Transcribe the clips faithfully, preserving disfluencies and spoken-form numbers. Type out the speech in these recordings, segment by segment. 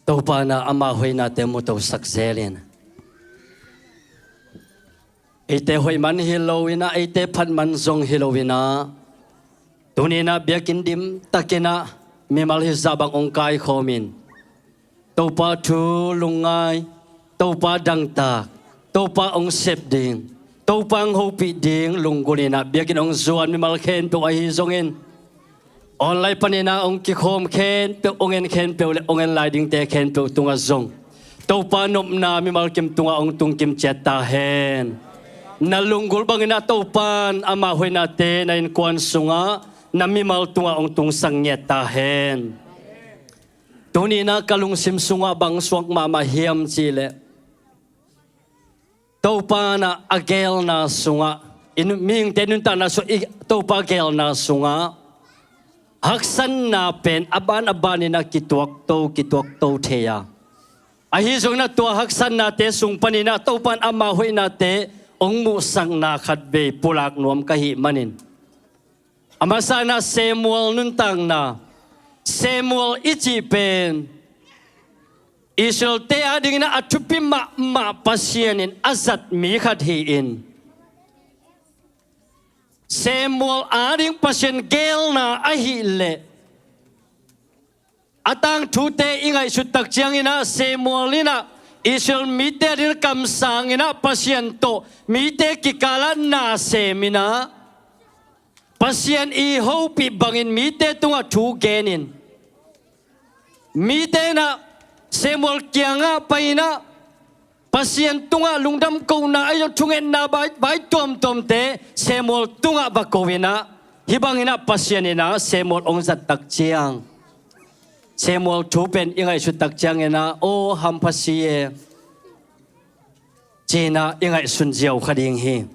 Topa in ah ama hoihnate mutosak zelin, eite hoih man hi lo in ah, eite phat man zong hi lo in ah, tuni in ah biakinn dimtak in ah mimal hizah bang hong kaikhawm in, Topa thu lungngai, Topa dangtak, Topa hong sep ding, Topa hong hopih ding lunggulh in ah biakinn hong zuan mimal khempeuh ahi zongin, online panin ah hong kikhawm khempeuh, hong en khempeuh le hong en lai dingte khempeuh tungah zong Topa nopna mimal kim tungah hong tungkim ciat ta hen. Na lunggulh bangin ah Topa in ama hoihnate na innkuan sungah, na mimal tungah hong tungsak ngiat ta hen. Tuni in ah ka lungsim sungah bang suak mahmah hiam cih leh, Topa in ah a geelna sungah, i nu-, mihingte nuntakna sungah, i Topa geelna sungah haksatna pen a ban a ban in ah kituakto, kituakto thei a, ahi zongin ah tua haksatnate sung panin ah Topa in ama hoihnate hong muhsakna khatvei pulak nuam ka hih manin, a masa in ah Samuel nuntakna, Samuel i cih pen Israel-te adingin ah a thupi mahmah Pasian in a zat mi khat hi-in, Samuel ading Pasian geelna ahih leh, a tangthute i ngaihsut tak ciangin ah Samuel in ah Israel mite adingin kamsang in ah Pasian tawh mite kikalah na sem in ah, Pasian i hopih bangin mite tungah thu genin, mite in ah Samuel kiangah pai in ah Pasian tungah lungdam kohna ahi zong thungetna vai, vai tuamtuamte Samuel tungah va ko in ah, hih bangin ah Pasian in ah Samuel hong zat tak ciang, Samuel thu pen i ngaihsut tak ciangin ah, aw hampha si e, ci-in ah i ngaihsun ziau kha ding hi.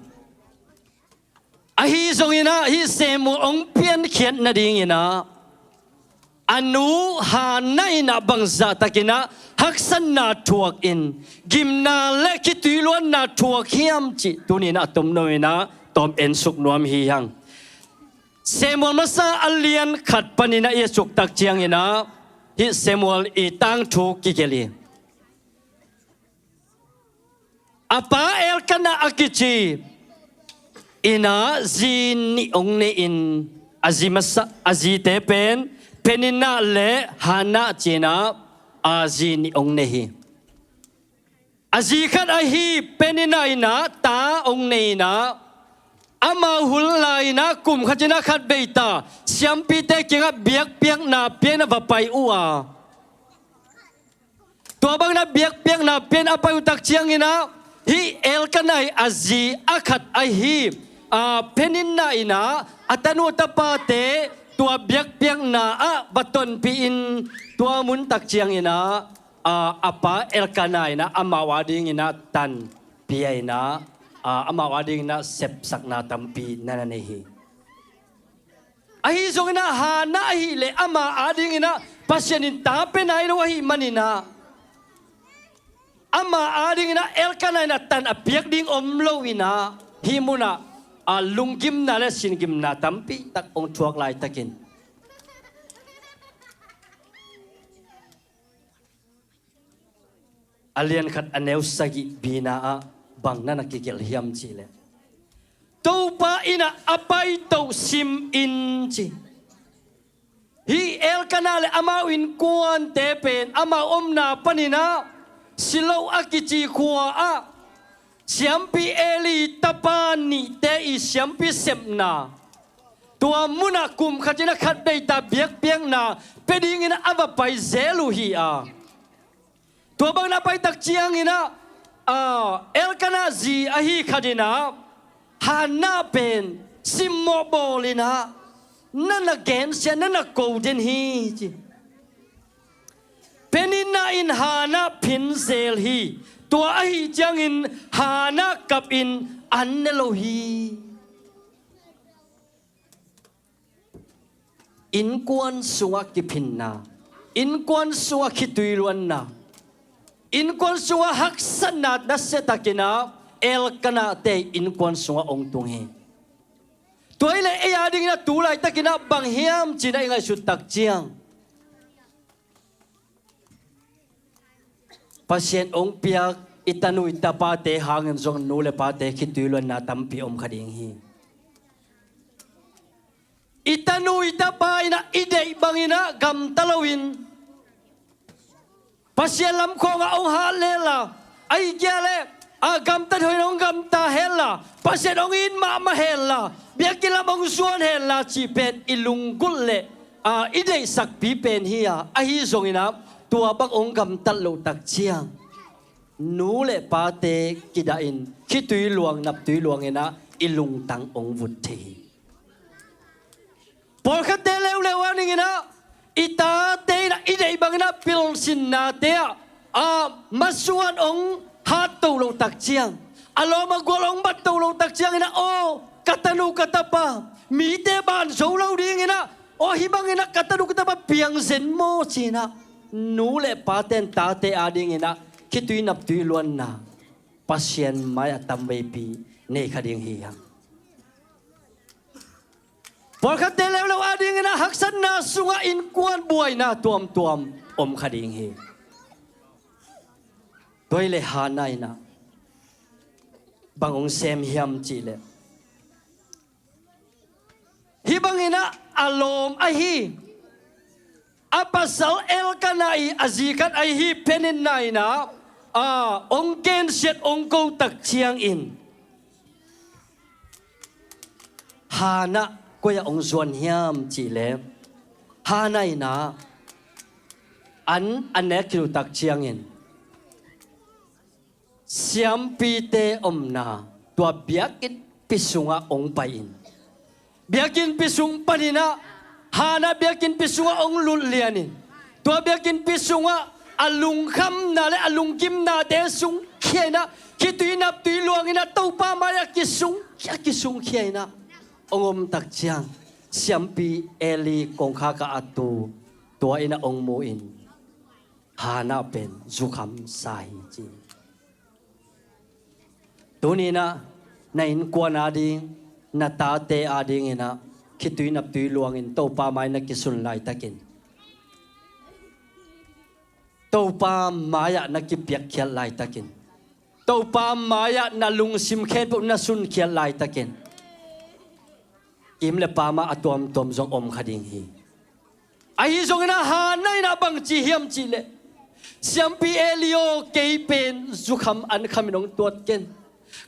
Ahi zongin ah hih Samuel hong piankhiat nadingin ah a nu Hannah in ah bangzahtakin ah haksatna thuakin, gimna le khitui luanna thuak hiam cih tuni in ah a tomno in ah tawm ensuk nuam hi hang. Samuel masa a lian khat panin ah i a suk tak ciangin ah hih Samuel i tangthu kigelh hi. A pa Elkanah a kici in ah zi nih hong nei-in, a zi masa, a zite pen Peninnah le Hannah ci-in ah a zi nih hong nei hi. A zi khat ahi Peninnah in ah ta hong nei in ah, amau hun lai-in ah kum khat in ah khatvei ta siampite kiangah biakpiakna pia-in ah va pai uh a, tua bangin ah biakpiakna pia-in a pai uh tak ciangin ah hih Elkanah a zi a khat ahi, a, Peninnah in ah a tanu a tapate tua biakpiakna ah va tonpih in, tua mun tak ciangin ah, a, a pa Elkanah in ah amau adingin ah tan pia in ah, a, amau adingin ah sepsakna tampi na na nei hi. Ahi zongin ah Hannah ahih leh ama adingin ah Pasian in ta pia nai lo ahih manin ah, ama adingin ah Elkanah in ah tan a piak ding om lo in ah, hih munah, a, lunggimna le singimna tampi tak hong thuak laitakin, a lian khat a neu sagih bina ah bang na na kigelh hiam cih leh, Topa inn ah a paito sim in ci. Hih Elkanah le amau innkuante pen amau omna panin ah Shiloh a kici khua ah siampi Eli tapa nihte i siampi sepna, tua munah kum khat in ah khatvei ta biakpiakna pia dingin ah a va pai zel uh hi a, tua bangin a pai tak ciangin ah, a, Elkanah zi ahi khat in ah Hannah pen simmawh bawl in ah, na na gensia, na na ko den hi ci. Peninnah in Hannah phin zel hi. Tua ahi ciangin Hannah kap in an ne lo hi. Innkuan sungah kiphinna, innkuan sungah khitui luanna, innkuan sungah haksatna nasiatakin ah Elkanahte innkuan sungah hong tung hi. Tua hi leh ei adingin ah tu laitakin ah bang hiam ci-in ah i ngaihsut tak ciang, Pasian hong piak i tanu i tapate hangin zong nu le pate khitui luanna tampi om kha ding hi. I tanu i tapa in ah i deih bangin ah gamta loin Pasian lam khawngah hong hat lel a, ahih kei leh a gamtat hoih in hong gamta hen la, Pasian hong it mahmah hen la, biakinn lam hong zuan hen la cih pen i lunggulh le a i deihsakpi pen hi a, ahi zongin ah tua bang hong gamtat loh tak ciang nu le pate kidahin khitui luang naptui luangin ah i lungtang hong vut thei hi. Pawlkhatte leuleu a dingin ah i tate in ah i deih bangin ah pilsinnate ah a masuan hong hatto loh tak ciang, a lawm a gual hong batto loh tak ciangin ah, aw ka tanu ka tapa, mite ban zo lo dingin ah, aw hih bangin ah ka tanu ka tapa piang zen maw ci-in ah nu le pate in tate a dingin ah khitui naptui luanna Pasian mai-ah tamveipi nei kha ding hi hang. Pawlkhatte leuleu a dingin ah haksatna sungah innkuan buaina tuamtuam om kha ding hi. Tua hi leh Hannah in ah bang hong sem hiam cih leh, hih bangin ah a lawm ahi a pasal Elkanah i a zi khat ahi Peninnah in ah, a, hong gensiat hong ko tak ciangin Hannah koi ah hong zuan hiam cih leh, Hannah in ah an a nek khit uh tak ciangin siampite omna tua biakinnpi sungah hong pai-in, biakinnpi sung panin ah Hannah biakinnpi sungah hong lut lianin, tua biakinnpi sungah a lungkhamna le a lungkimnate sungkhia in ah khitui naptui luangin ah Topa mai-ah kisung, a kisungkhia in ah hong om tak ciang siampi Eli kongkhak ah a tu tua in ah hong mu-in Hannah pen zukham sa hi ci. Tuni-in ah na innkuan a ding, na tate a dingin ah khitui naptui luangin Topa mai na kisun laitakin, Topa mai-ah na kipiakkhiat laitakin, Topa mai-ah na lungsim khempeuh na sunkhiat laitakin, kim le pam ah a tuamtuam zong om kha ding hi. Ahi zongin ah Hannah in ah bangci hiam cih leh, siampi Eli aw, kei pen zukham an khamin hong tuat ken.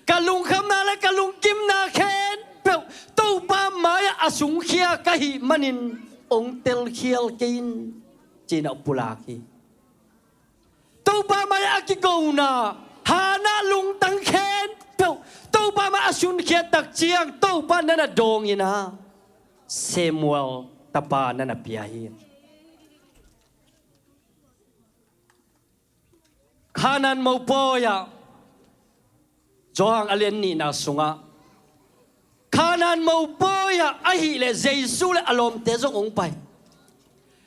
Ka lungkhamna le ka lungkimna khempeuh Topa mai-ah a sungkhia ka hih manin hong telkhial kei in, ci-in ah pulak hi. Topa mai-ah a kikona Hannah lungtang khempeuh Topa mai-ah a sunkhiat tak ciang Topa na na dawngin ah Samuel tapa na na pia hi. Kanaan mopawi ah Johan a lian nihna sungah Kanaan mopawi ah ahih leh Jesu le a lawmte zong hong pai.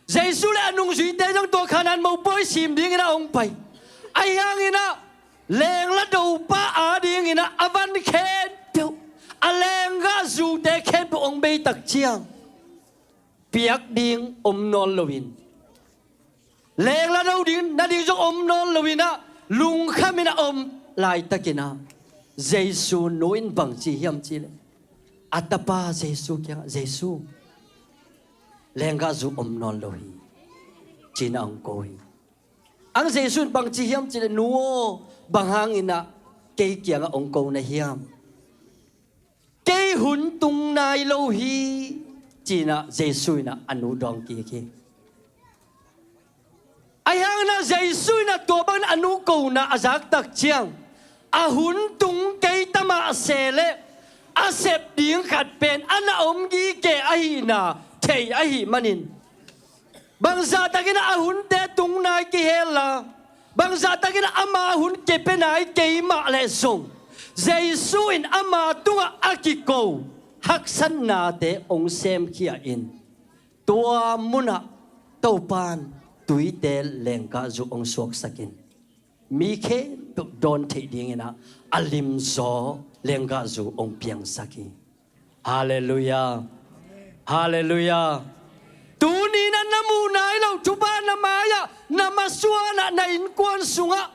Jesu le a nungzuite zong tua Kanaan mopawi sim dingin ah hong pai. Ahi hangin ah lengla dopa a dingin ah a van khempeuh, a lenggah zute khempeuh hong bei tak ciang piak ding om nawn loin, lengla do ding nading zong om nawn loin ah lungkhamin a om laitakin ah Jesu nu in bangci hiam cih leh, a tapa Jesu kiangah, Jesu, lenggah zu om nawn lo hi, ci-in ah hong ko hi. Ang Jesu in bangci hiam cih leh, nu aw, bang hangin ah kei kiangah hong ko na hiam? Kei hun tung nai lo hi, ci-in ah Jesu in ah a nu dawng kik hi. Ahi hangin ah Jesu in ah tua bangin a nu kona a zak tak ciang, a hun tung kei ta mah se leh a sep ding khat pen a na om gige ahihna thei ahih manin, bangzahtakin a hunte tung nai kihel la, bangzahtakin ama hun kipia nai kei mah leh zong, Jesu in ama tungah a kiko haksatnate hong semkhia in, tua munah Topa in tuite lenggahzu hong suaksak in, mi khempeuh dawn theih dingin ah a limzaw lenggahzu hong piangsak hi. Halleluiah. Halleluiah. Tuni-in ah na muh nai loh thupha na mai-ah, na masuan ah, na innkuan sungah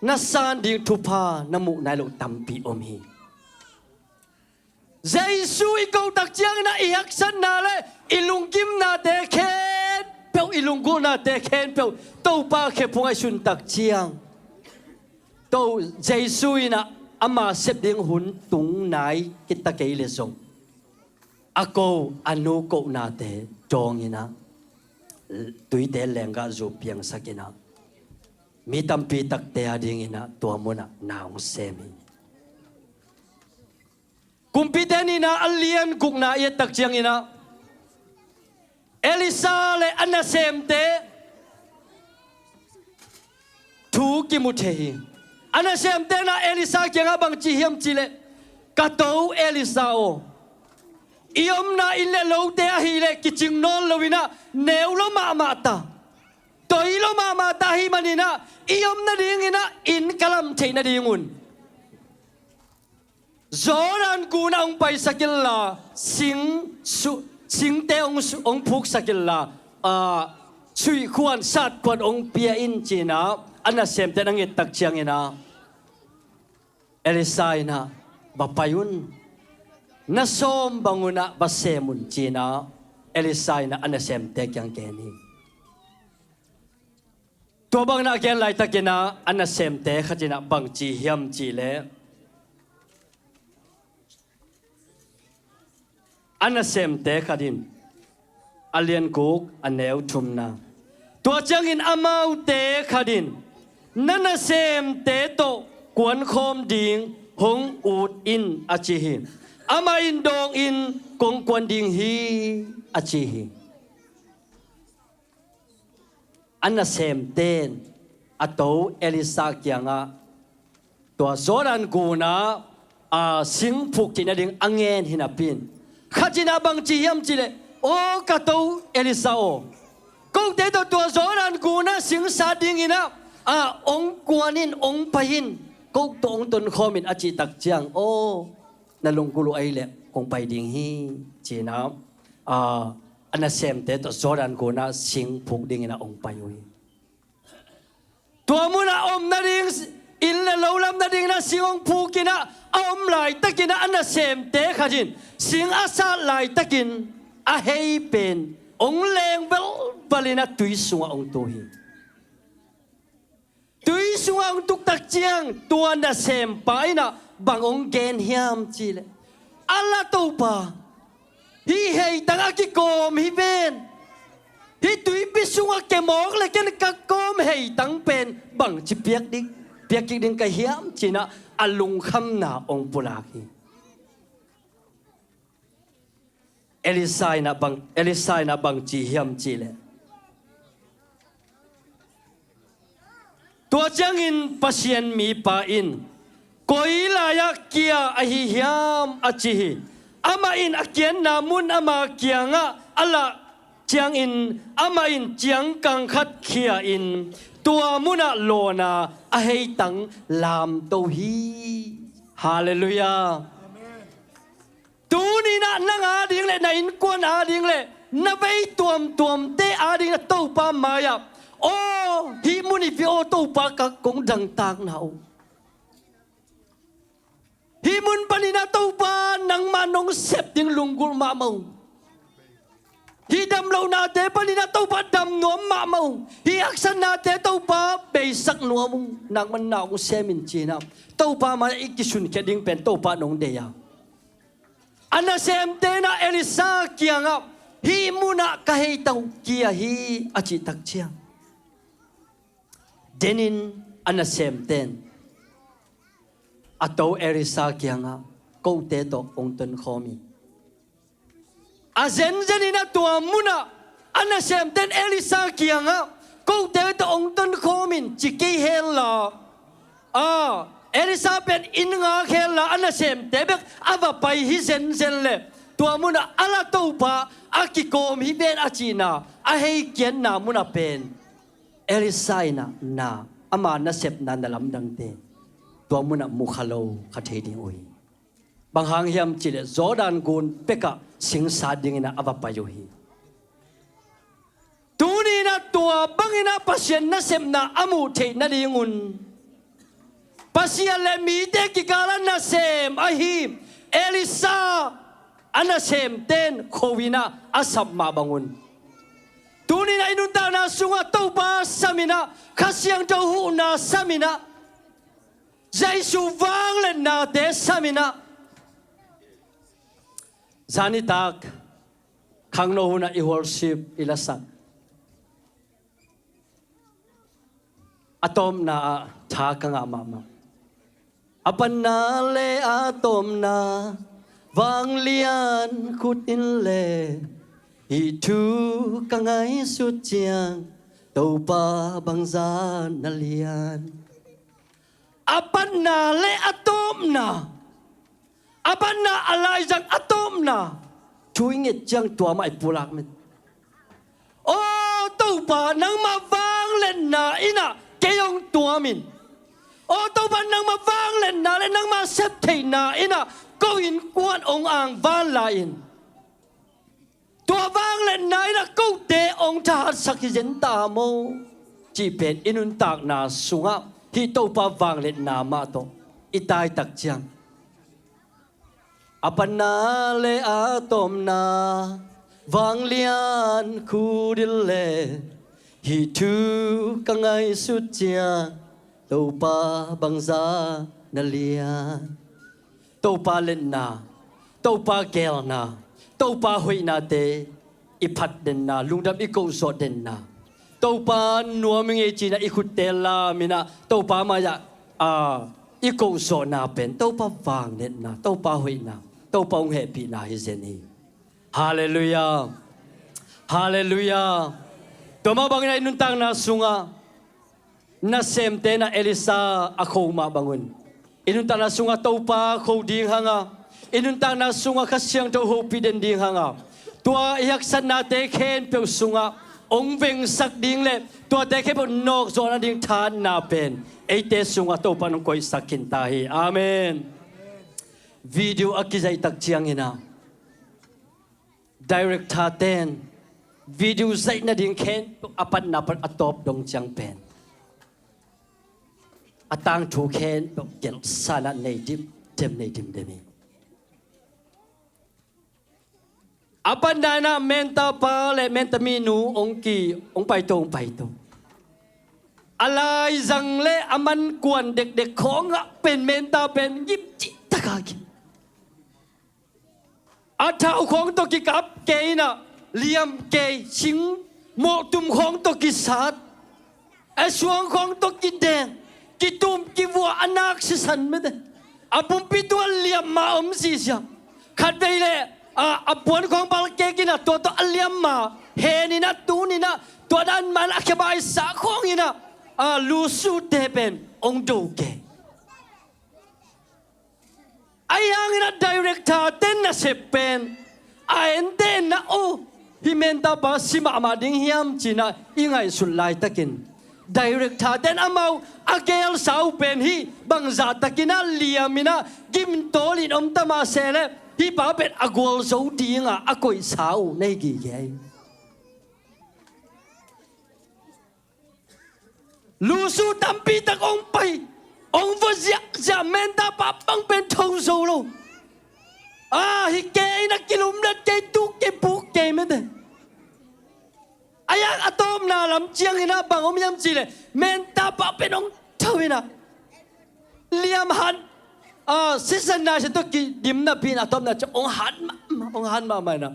na san ding thupha na muh nai loh tampi om hi. Jesu i ko tak ciangin ah i haksatna le i lunggimnate khempeuh, i lunggulhnate khempeuh Topa khephung ah i sun tak ciang, To Jesu in ah ama sep ding hun tung nai kei ta kei leh zong, a ko, a nu kohnate dawng in ah, tuite lenggah zu piangsak in ah, mi tampi takte a dingin ah tua munah na hong sem hi. Kumpite nihna a lian gukna i et tak ciangin ah, Elisha le a nasemte thu kimu thei hi. A nasemte in ah Elisha kiangah bang ci hiam cih leh, "Ka to Elisha aw, i omna inn le lote ahih leh kicing nawn lo in ah neu lua mahmah ta, toi lua mahmah ta ahih manin ah i omna dingin ah inn ka lam theih nadingun Jordan gun ah hong paisak inla, sing su-, singte hong su-, hong phuksak inla, aa, suihkhuan, satkhuan hong pia in," ci-in ah a nasemte in a nget tak ciangin ah, Elisha in ah, "Va pai un, na sawm bang un ah va sem un," ci-in ah Elisha in ah a nasemte kiang gen hi. Tua bangin ah a gen laitakin ah a nasemte khat in ah bang ci hiam cih leh, a nasemte khat in, a lian guk, a neu thumna, tua ciangin amaute khat in, "Na nasemte tawh kuankhawm ding hong ut in," a ci hi. "Amah in dawng in, kong kuan ding hi," a ci hi. A nasemte in a to Elisha kiangah tua Jordan gun ah, aa, sing phuk theih nading a ngen hi napi in, khat in ah bang ci hiam cih leh, "Aw, ka to Elisha aw, kote tawh tua Jordan gun ah sing sat dingin ah, aa, hong kuan in, hong pai in, ko tawh hong tonkhawm in," a cih tak ciang, "Aw, na lunggulh uh ahih leh kong pai ding hi," ci-in ah, aa, a nasemte tawh Jordan gun ah sing phuk dingin ah hong pai uh hi. Tua munah om nading, inn le lo lam nading in ah sing hong phuk in ah a om laitakin ah a nasemte khat in sing a sat laitakin a hei pen hong leng velval in ah tui sungah hong tu hi. Tui sungah hong tuk tak ciang tua nasempa in ah bang hong gen hiam cih leh, "A la Topa, hih heitang a kikawm hi pen, hih tuipi sungah kemawk le ken ka kawm heitang pen bangci piak ding, piak kik ding ka hiam?" ci-in ah a lungkhamna hong pulak hi. Elisha in ah bang, Elisha in ah bang ci hiam cih leh, tua ciangin Pasian mipa in, "Koi lai-ah kia ahi hiam?" a ci hi. Amah in a kiatna mun ama kiangah a lah ciangin amah in ciangkang khat khia in tua munah lawn a, a heitang lamto hi. Halleluiah. Tuni-in ah nang ading le na innkuan ading le na vei tuamtuamte ading le Topa mai-ah, "Aw, hih mun hi ve aw Topa, ka kong dangtakna uh. Hih mun panin ah Topa nangmah nong sep ding lunggulh mahmah uh. Hih damlohnate panin ah Topa dam nuam mahmah uh. Hih haksatnate Topa beisak nuam uh. Nangman na hong sem in," ci-in ah Topa mai-ah i kisunkhia ding pen Topa in hong deih a, a nasemte in ah Elisha kiangah, "Hih munah ka heitang uh kia hi," a cih tak ciang, denin a nasemte in a to Elisha kiangah, "Kote tawh hong tonkhawm in." A zenzen in ah tua munah a nasemte in Elisha kiangah, "Kote tawh hong tonkhawm in," ci kei henla, a, Elisha pen inn ngak henla, a nasemte bek a va pai hi zenzen leh, tua munah a la Topa a kikawm hi ven a cihna a hei kiatna munah pen Elisha in ah na, ama nasepna na lamdangte tua munah mukha lo kha thei ding uh hi. Bang hang hiam cih leh Jordan gun pekah sing sat dingin ah a va pai uh hi. Tuni-in ah tua bangin ah Pasian nasepna a muh theih nadingun Pasian le mite kikal a nasem ahi Elisha a nasemten kho in ah a sap mah bangun, tuni in ah i nuntakna sungah Topa sam in ah, Kha Siangtho huhna sam in ah, Jesu vangliatnate sam in ah, zanitak khangno hunah i worship i lasak a tawpna ah tha ka ngah mahmah. A panna le a tawpna vanglian khut in le hih thu ka ngaihsut ciang Topa bangzah na lian. A panna le a tawpna, a panna a laizang a tawpna thu i nget ciang tua mah i pulak met. Aw Topa, nangmah vangliatna in ah kei hong tuam in. Aw Topa, nangmah vangliatna le nangmah septheihna in ah ko innkuan hong angvan lai in. Tua vangliatna in ah kote hong thahatsak hi zen ta maw, cih pen i nuntakna sungah hih Topa vangliatna mah tawh i taitak ciang, a panna le a tawpna vanglian khut in le hih thu ka ngaihsut ciang Topa bangzah na lian. Topa liatna, Topa geelna, Topa hoihnate i phat denna, lungdam i kohzawh denna, Topa nuam i ngei ci-in ah i khutte lam in ah Topa mai-ah, aa, i kohzawhna pen Topa vangliatna, Topa hoihna, Topa hong hehpihna hi zen hi. Halleluiah. Halleluiah. Tua mah bangin ah i nuntakna sungah nasemte in ah Elisha a kho mah bangun, i nuntakna sungah Topa kho ding hang a, i nuntakna sungah Kha Siangtho hopih den ding hang a, tua i haksatnate khempeuh sungah hong vengsak ding le tuate khempeuh nawkzawh nading thahatna pen eite sungah Topa in hong koihsak khin ta hi. Amen. Video a kizaihtak ciangin ah director ten video zaih nading khempeuh a patna pan a tawp dong ciang pen a tangthu khempeuh gelhsa in ah nei dimdem, nei dimdem hi. A patna in ah mentapa le mentaminu hong ki, hong paito, hong paito. A laizang le a mankuan dekdek khawngah pen menta pen gim cihtak a gim. A thau khawng tawh kikap kei in ah, liam kei, sing mawhtum khawng tawh kisat, a suang khawng tawh kideng, kitum kivua a nak sisan mete. A pumpi tua liam ma om sisia. Khatvei le, a, a puan khawng bal kek in ah tua tawh a liam ma hen in ah tun in ah tua dan man a khebaisa khawng in ah, a, lusute pen hong do kei. Ahi hangin ah director ten nasep pen a ente in ah, oh, hih mentapa si mahmah ding hiam ci-in ah i ngaihsut laitakin director ten amau a geelsa uh pen hih bangzahtakin ah liam in ah gimtawl in om ta mah se leh hih pa pen a gualzo dingah a koihsa uh na hi gige hi. Lusu tampitak hong pai, hong vua ziahziah, mentapa bang pen tho zo lo. A, hi kei in ah kilumlet kei, tuk kei, puk kei mete. A yak a tawpna lam ciangin ah bang om hiam cih leh mentapa pen hong tho in ah liam hat, a, sisan nai se tawh kidim napi in a tawpna ciang hong hat mahmah, hong hat mahmah in ah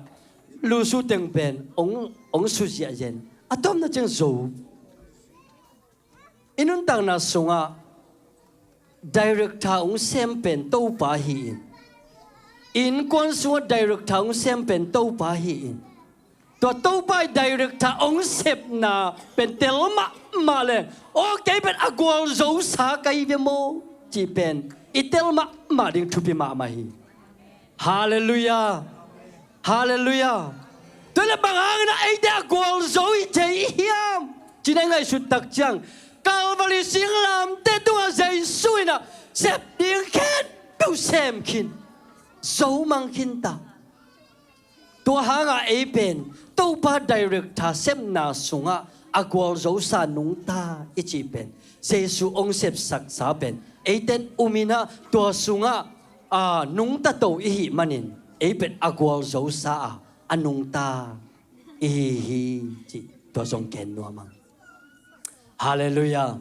lusu teng pen hong, hong su ziahziah in a tawpna ciang zo. I nuntakna sungah director hong sem pen Topa hi in, innkuan sungah director hong sem pen Topa hi in, tua Topa i director hong sepna pen tel mahmah leh, aw, kei pen a gualzosa ka hi ve maw cih pen i tel mahmah ding thupi mahmah hi. Halleluiah. Halleluiah. Tua leh bang hangin ah eite a gualzo i thei i hiam cih na i ngaihsut tak ciang, Calvary singlamteh tungah Jesu in ah sep ding khempeuh sem khin, zo mang khin ta. Tua hangah ei pen Topa director sepna sungah a gualzosa nungta i cih pen Jesu hong sepsaksa pen Eiten um in ah tua sungah a nungta to i hih manin ei pen a gualzosa ah a nungta i hi hi, cih tua zong gen nuam ang. Halleluiah.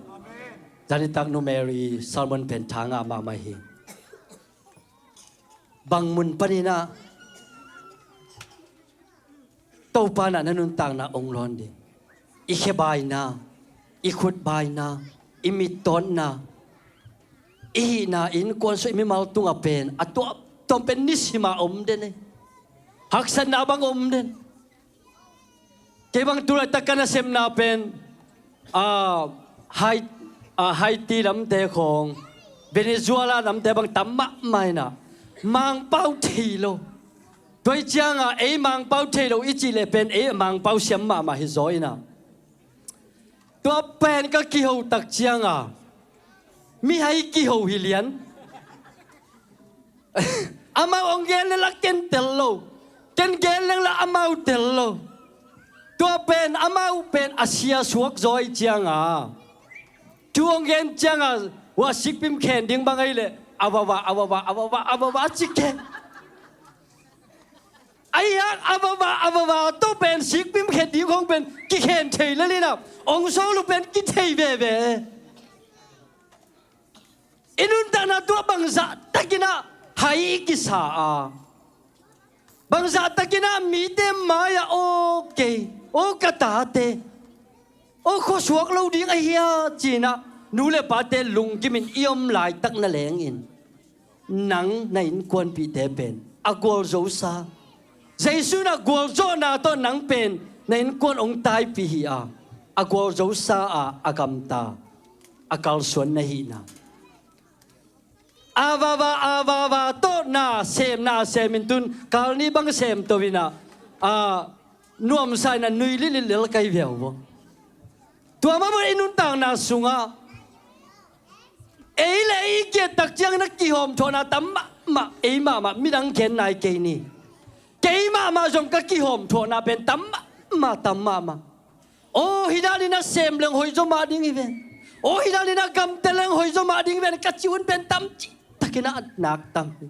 Zanitak Nu Mary sermon pen tha ngah mahmah hi. Bang mun panin ah Topa in ah na nuntakna ong lawn ding? I khe baina, i khut baina, i mittawtna, i hihna, i innkuan sung, i mimal tungah pen a tuamtuam pen nisim a om den e. Haksatna bang om den. Kei bang tu laitak ka nasepna pen, ah, Hai-, ah, Haiti lamte khawng, Venezuela lamte bang tam mahmah in ah Mangpau thei lo. Tua hi ciangah ei Mangpau thei lo i cih leh pen ei Mangpau siam mahmah hi zaw in ah. Tua pen ka kiho tak ciangah mihai kiho hi lian. Amau ong gen leh la ken tel lo, ken gen leng la amau tel lo. Tua pen amau pen a sia suak zaw hi ciangah thu ong gen ciangah, hua sikpim khen ding bang ahi leh, a vava, a vava, a vava, a vava, a ci khen. Ahi hang a vava, a vava tawh pen sikpim khen ding khong pen kikhen thei lel in ah, ong sawl uh pen kithei veve. I nuntakna tuah bangzah takin ah hai i kisa a, bangzah takin ah mite mai-ah aw kei, aw ka tate, aw khuasuak lo ding ahi a ci-in ah nu le pate lungkimin i om laitak na lengin, nang na innkuanpihte pen a gualzosa, Jesu in ah gualzawhna tawh nang pen na innkuan ong taipih hi a, a gualzosa ah a gamta, a kalsuan na hihna. A vava, a vava tawh na sem, na sem in tun kal nih bang sem to in ah, a nuamsa in ah nui lilil lel kai viau vua. Tua mahmah i nuntakna sungah ei le ei i kiat tak ciangin a kihawmthawhna tam mahmah, ei mahmah midang gen nai kei ni. Kei mahmah zong ka kihawmthawhna pen tam mahmah, tam mahmah. Aw hih danin a sem leng hoih zaw mah ding hi ven. Aw hih danin a gamta leng hoih zaw mah ding hi ven ka ci un pen tam cih takin ah a nak tam hi.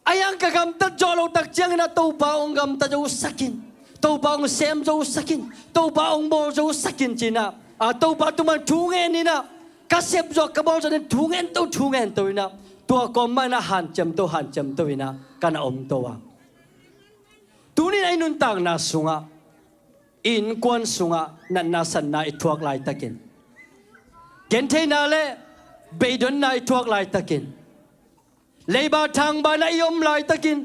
Ahi hang ka gamtat zawh loh tak ciangin ah Topa ong gamta zo sakin, Topa ong sem zo sakin, Topa ong bawl zo sakin ci-in ah, a Topa tungah thu ngen in ah, ka sep zawh ka bawl zawh in thu ngen to, thu ngen to in ah, tua kawm mah in ah hanciam to, hanciam to in ah ka na om to a. Tuni-in ah i nuntakna sungah, i innkuan sungah natna sanna i thuak laitakin, gentheihna le beidonna i thuak laitakin, leiba thangba-in ah i om laitakin,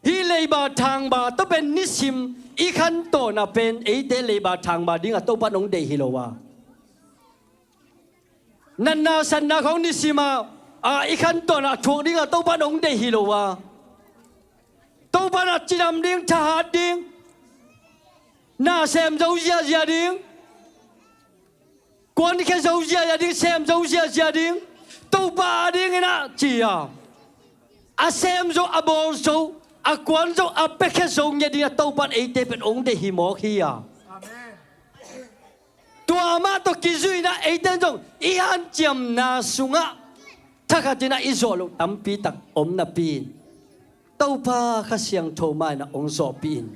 hih leiba thangba tawh pen nisim i khantohna pen eite leiba thangba dingah Topa in ong deih hi lo a. Natna sanna khawng nisim a, a, i khantohna a thuak dingah Topa in ong deih hi lo a. Topa in ah cidam ding, thahat ding, na sem zo ziazia ding, kuankhia zo ziazia ding, sem zo ziazia ding, Topa a dingin ah ci a, a sem zo, a bawl zo, a kuan zo, a piakhia zo ngiat dingah Topa in eite pen ong deih hi mawk hi a. Amen. Tua mah tawh kizuih in ah eite zong i hanciamna sungah thakhat in ah i zawh loh tampi tak om napi-in, Topa Kha Siangtho mah in ah ong zawhpih in,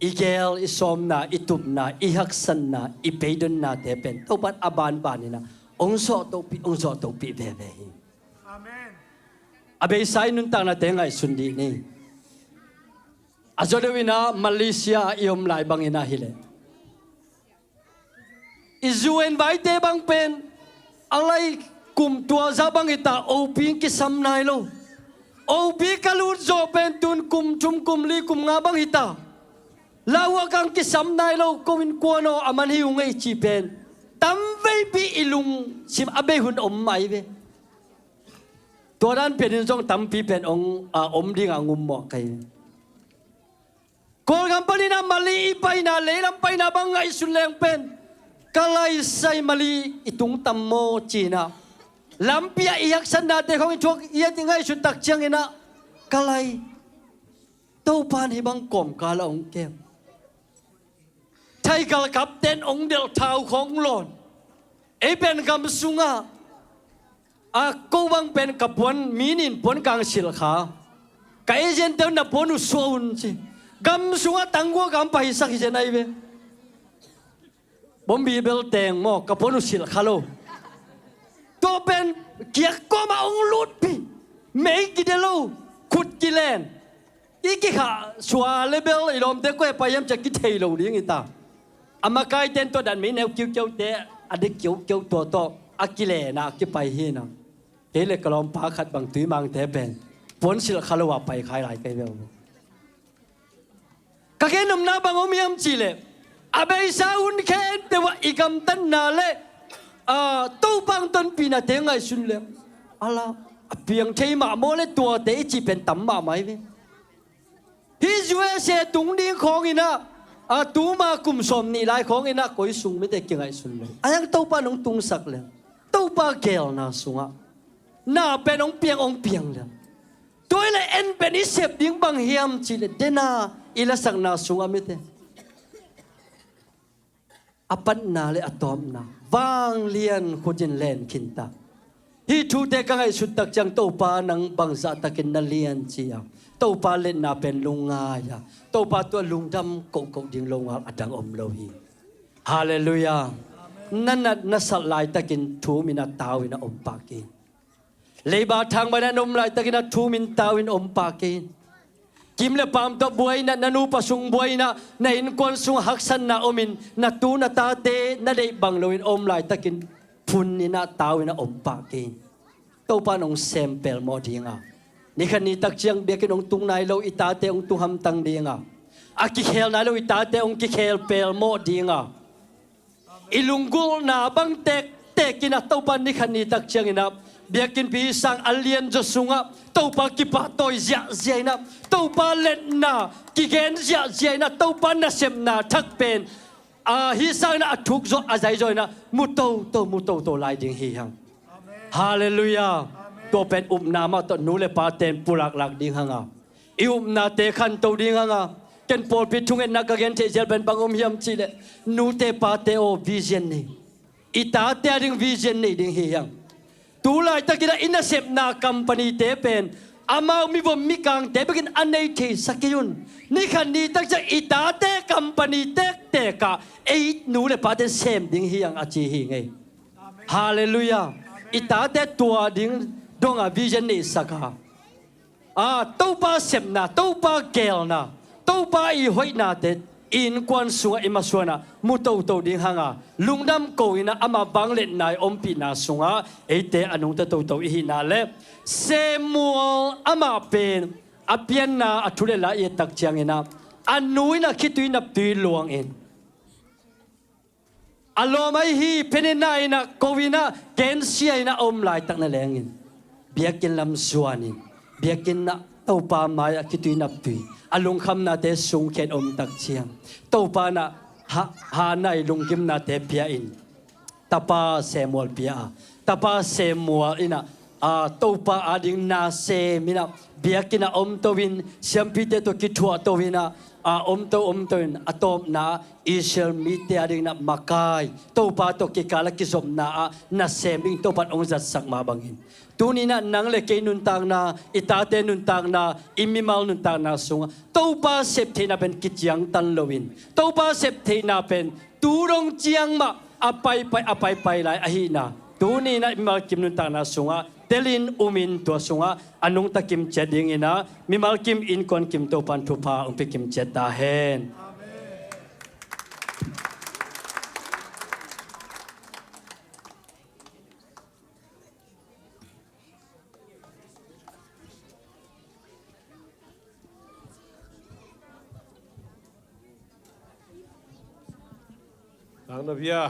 i geel, i sawmna, i tupna, i haksatna, i beidonnate pen Topa in a banban in ah ong zawh tohpih, ong zawh tohpih veve hi. Amen. A beisa i nuntaknate ngaihsun dih ni. A zawh deuh in ah Malaysia ah i om lai bangin ah hi leh, i zu en vaite bang pen a lai kum tua zah bang hi ta, opi in kisam nai lo. Opi ka lut zawh pen tun kum thum, kum li, kum nga bang hi ta, lauhuak in kisam nai lo. Ko innkuan aw, a man hi ung ei cih pen tamveipi i lungsim a bei hun om mah hi ve. Tua dan pen in zong tampi pen ong, a, om dingah ong um mawk ka hi. Kawlgam panin ah Mali i paina, leilam paina bang ngaihsun leng pen, ka lai sai, Mali i tung tam maw ci-in ah, lampi ah i haksatnate khawng i thuak, i et, i ngaihsun tak ciangin ah, ka lai, Topa in hih bang kawmkal ah ong kem. Ai galkapten ong delh thau khawng lawn. Ei pen gam sungah a ko bang pen ka puan, mi nin puan kang silh kha. Ka agent te un na puan uh suah un ci. Gam sungah tanggual gam paisak hi zen ai ve. Bombi bel teng maw, ka puan uh silh kha lo. Tua pen kiak kawmah ong lutpi. Mei kide lo, khut kilen. I kikhah sua le bel i lawmte kua pai hiam cia kithei lo ding i ta. A makaiten tua dan mei neu kiukiaute a dik kiukiau tua tawh a kilena kipai hi na. Kei le ka lawmpa khat bang Tuimangte pen puan silh kha lo a pai khai lai kei bel. Ka gen nopna bang om hiam cihleh a beisa hun khempeuh ah i gamtatna le a Topa hong tonpihnate ngaihsun le a la a piang thei mahmah le tuate i cih pen tam mahmah hi ve. Hih U S A tung ding khawng inah a tuma kum sawm nih lai khawng inah koi sung mite kingaihsun le a hiang Topa nong tungsak le Topa gelna sungah na pen hong piang hong piang le. Tua hi le en pen i sep ding bang hiam cihleh dena i lasakna sungah mite a patna le a tawpna vanglian khutin len khinta. Hih thute ka ngaihsut tak ciang Topa nang bangzah takin na lian ci-a Topa letna pen lungngai-a Topa tua lungdam kohkoh ding longal a dang om lo hi. Halleluiah. Na nat na salh laitakin thum in a tau in a om pah kei. Leiba thang bangin a na om laitakin a thum in tau in om pah kei. Kim le paam tawh buai inah na nupa sung buai inah na innkuan sung haksatna omin na tu na tate na deih bang loin a om laitakin phun inah tau inah om pah kei. Topa in hong sem pelmawh dinga nikhat ni tak ciang biakinn hong tung nai lo i tate hong tung hamtang dinga a kikhel nai lo i tate hong kikhel pelmawh dinga i lunggulhna bang tektek inah Topa nikhat ni tak cianginah biakinnpi sang a lianzaw sungah Topa kipahtawi ziahziah inah Topa letna kigen ziahziah inah Topa nasepna thak pen a hih sanginah a thukzawh a zaizaw inah mu toto mu toto lai ding hi hang. Halleluiah. Tua pen upna mah tawh nu le pa ten pulaklak ding hanga i upnate khanto ding hanga ken pawlpi thungetna ka gen theih zel pen bang om hiam cihleh nute pate aw vision nei. I tate a ding vision nei ding hi hang. Tu laitakinah i nasepna company-te pen amau mivom mikangte bekin a nei theisak kei un. Nikhat ni tak ciang i tate company tektekah ei nu le pate sem ding hi hang a ci hi ngei. Halleluiah. I tate tua ding donga vision neihsaka a Topa sepna Topa gelna Topa i hoihnate i innkuan sungah i masuanah mu toto ding hanga lungdam ko inah amah vangliatna i ompihna sungah eite a nungta toto i hihna le Samuel amah pen a pianna a thu le la i et tak cianginah a nu inah khitui naptui luangin a lawm ahi hi Peninnah inah ko inah gensia inah a om laitak na lengin biakinn lam zuanin biakinn ah Topa mai-ah khitui naptui a lungkhamnate sungkhen om tak ciang Topa inah ha, Hannah i lunggimnate pia in tapa Samuel pia a tapa Samuel inah a Topa ading nasem inah biakinn ah om to in siampite tawh kithuah to inah a om to om to in a tawpna Israel mite ading inah makai Topa tawh kikal a kizopna ah nasem ding Topa in hong zatsak mah bangin tuni inah nang le kei nuntakna i tate nuntakna i mimal nuntakna sungah Topa septheihna pen kiciangtan loin Topa septheihna pen tu dong ciang mah a paipai a paipai lai ahihna tuni inah mimal kim nuntakna sungah telin umin tua sungah a nungta kim ciat dinginah mimal kim innkuan kim Topa in thupha hong pia kim ciat ta hen. Nang na bia